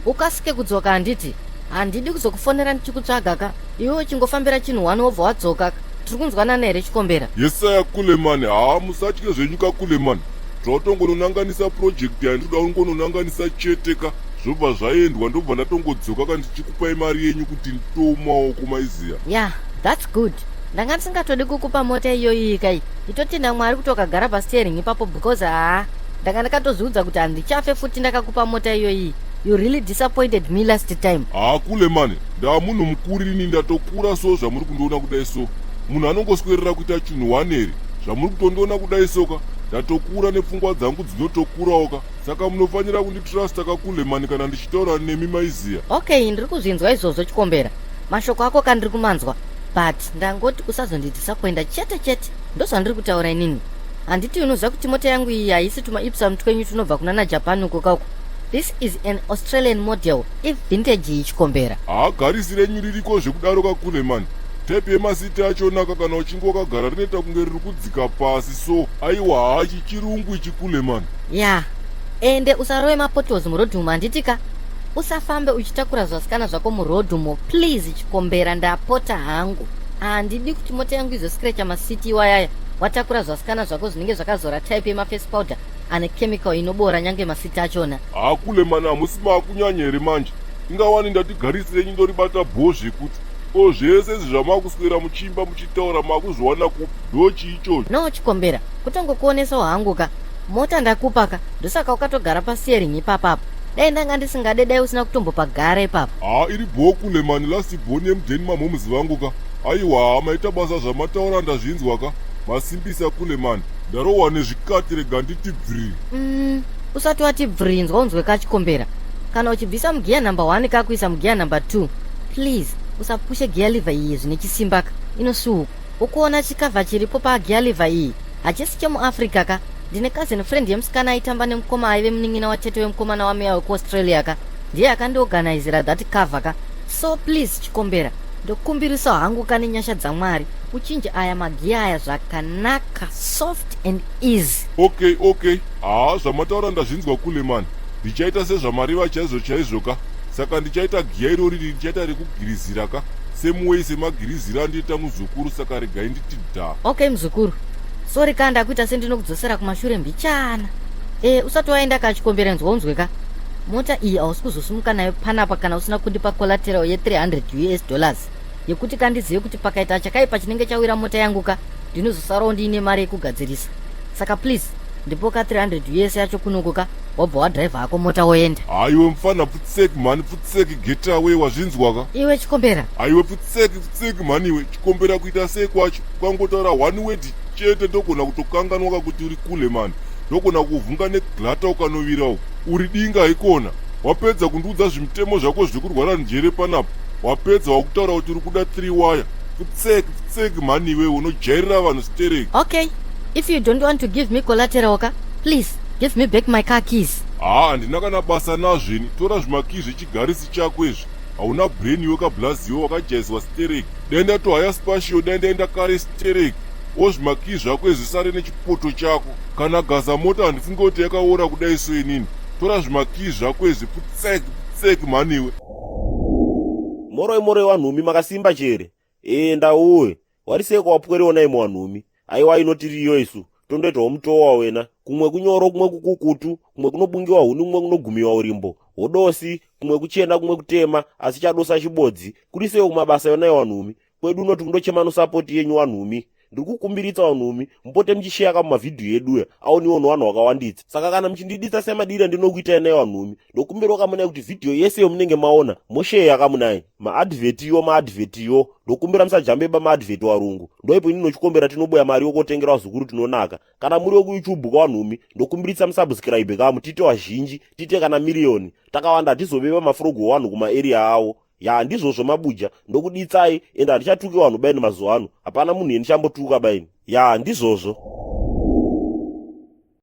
Ukasike kudzoka handiti? Handidi kuzokufonera ndichikutsvaga ka. Iwe uchingofambira chinhu one wobva wadzoka ka. Tiri kunzwanana here Chikombera? Yesaya Kuleman, haa musatye zvenyu ka Kuleman. Zvawatongononanganisa project yandinoda ungononanganisa chete ka zvobva zvaendwa ndobva ndatongodzoka ka ndichikupai mari yenyu kuti nditoo mumaoko maiziya. Yeah, that's good. Ndanga ndisingatodi kukupa mota iyoyi kai. Itotenda Mwari kuti wakagara pasteering ipapo because haa ndanga ndakatozviudza kuti handichafe futi ndakakupa mota iyoyi. You really disappointed me last time. Haa Kuleman, ndaa munhu mukuru ini ndatokura so zvamuri kundiona kudai so. Munhu anongoswerera kuita chinhu one here? Zvamuri kutondiona kudai so ka ndatokura nepfungwa dzangu dzinotokurawo ka saka munofanira kunditrusta ka Kuleman kana ndichitaura nemi maiziya. Okay, ndiri kuzvinzwa izvozvo Chikombera. Mashoko ako ka ndiri kumanzwa but ndangoti usazondidisappointa chete chete ndozvandiri kutaura inini. Handiti unoziva kuti mota yangu iyi haisi tuma Ipsum twenyu tunobva kunana Japan uko kauko. This is an Australian model ivintage iyi Chikombera. Haa garisi renyu ririko zvekudaro ka Kuleman. Type yemasiti achonaka kana uchinge wakagara rinoita kunge riri kudzika pasi so aiwa haa chichirungu ichi Kuleman. Yeah ende usarove mapotholes muroad umu handiti ka? Usafambe uchitakura zvasikana zvako muroad umo please Chikombera ndapota hangu. Handidi kuti mota yangu izoscratcha masiti iwayaya watakura zvasikana zvako zvinenge zvakazora type yemaface powder ane chemical inoboora nyange masiti achona. Haa Kuleman hamusi maakunyanya here manje? Inga wani ndati garisi renyu ndoribata bhoo zvekuti. Ko zvese izvi zvamakuswera muchiimba muchitaura makuzviwana kupi? Ndochii ichocho? No Chikombera, kutongokuonesawo hangu ka. Mota ndakupa ka, ndosaka wakatogara pasteering ipapa apo. Dai ndanga ndisingade dai usina kutombopagara ipapo. Haa iri bhoo Kuleman last born yemudheni mamhoms vangu ka. Aiwa haa maita basa zvamataura ndazvinzwa ka. Masimbisa Kuleman. Ndarohwa nezvikati rega nditi bvrii. Umm usati wati bvrii inzwa unzwe ka Chikombera. Kana uchibvisa mugear number one ka kuisa mugear number two please usapushe gear lever iyi zvine chisimba ka inosuwuka. Ukuona chikavha chiripo pagear lever iyi hachisi chemuAfrica ka. Ndine cousin friend yemusikana aitamba nemukoma aive munin'ina watete wemukomana wameya wekuAustralia ka. Ndiye akandiorganizira that cover ka. So please Chikombera ndokumbirisawo hangu ka nenyasha dzaMwari uchinje aya magiya aya zvakanaka soft and easy. Okay okay haa zvamataura ndazvinzwa kule man ndichaita sezvamareva chaizvo chaizvo ka saka ndichaita giya irori ndichaita rekugirizira ka same way semagiriziro andiita muzukuru saka regai nditi dha. Okay muzukuru sorry ka ndakuita sendinokudzosera kumashure mbichana e usati waenda ka Chikombera nzwa unzwe ka mota iyi hausi kuzosimuka nayo panapa kana usina kundipa collateral ye 300 us dollars yekuti kandizive kuti pakaita chakaipa chinenge chawira mota yangu ka ndinozosarawo ndiine mari yekugadzirisa saka please ndipo ka 300 us yacho kunoko ka wobva wadriver hako mota woenda. Haiwe mfana pfutseki mhani pfutseki get away wazvinzwa ka. Iwe Chikombera. Haiwe pfutseki pfutseki mhani iwe Chikombera kuita sei kwacho ukangotaura one word chete ndogona kutokanganwa ka kuti uri kule mani ndogona kuvhunga neglata ukanovira uko uri dinga haikona wapedza kundiudza zvimutemo zvako zvekurwara njere panapa wapedza wakutaura kuti uri kuda 3 wire pfutseki pfutseki mhani iwewe unojairira vanhu stereki. Okay if you don't want to give me collateral ka please give me back my car keys. Haa handina kana basa nazvo ini tora zvimakii zvechigarisi chako izvi hauna brain iwe kablazi iwe wakajaizwa stereki dai ndatohaya spatio dai ndaenda kare stereki o zvimakii zvako izvi sare nechipoto chako kana gaza mota handifunge kuti yakaora kudai so inini tora zvimakii zvako izvi pfutseki pfutseki mhani iwe. Moroi moroi wanhumi makasimba chere ee ndauwe wariseko wapwere onai muwanhumi aiwa inotiriyo isu tondoitawo mutowa wena kumwe kunyoro kumwe kukukutu kumwe kunobungiwa huni kumwe kunogumiwa urimbo hodosi kumwe kuchena kumwe kutema asi chadosa chibodzi kurisewo kumabasa yonai wanhumi kwedu unoti kundochema nosapoti yenyu wanhumi ndiri kukumbiritsa vanhumi mupote muchisheya ka mumavhidhiyo eduya aoniwo nevanhu vakawanditsa saka kana muchindiditsa semadira ndinokuitai naye vanhumi ndokumbirawo kamunai kuti vhidhiyo yese yomunenge maona mosheya kamunai maadvhetiyo maadvhetiyo ndokumbira musajambeba maadvheti warungu ndoipo ini nochikombera tinoboya mari yokotengera vazukuru tinonaka kana muri wekuyoutube kawanhumi ndokumbiritsa musubscribe kamu tiite wazhinji tiite kana miriyoni takawanda hatizoveva mafrogo wanhu kumaarea awo Ya ndizvozvo mabuja ndokuditsai ende handichatuki vanhu baini mazuva ano hapana munhu yendichambotuka baini ya ndizvozvo.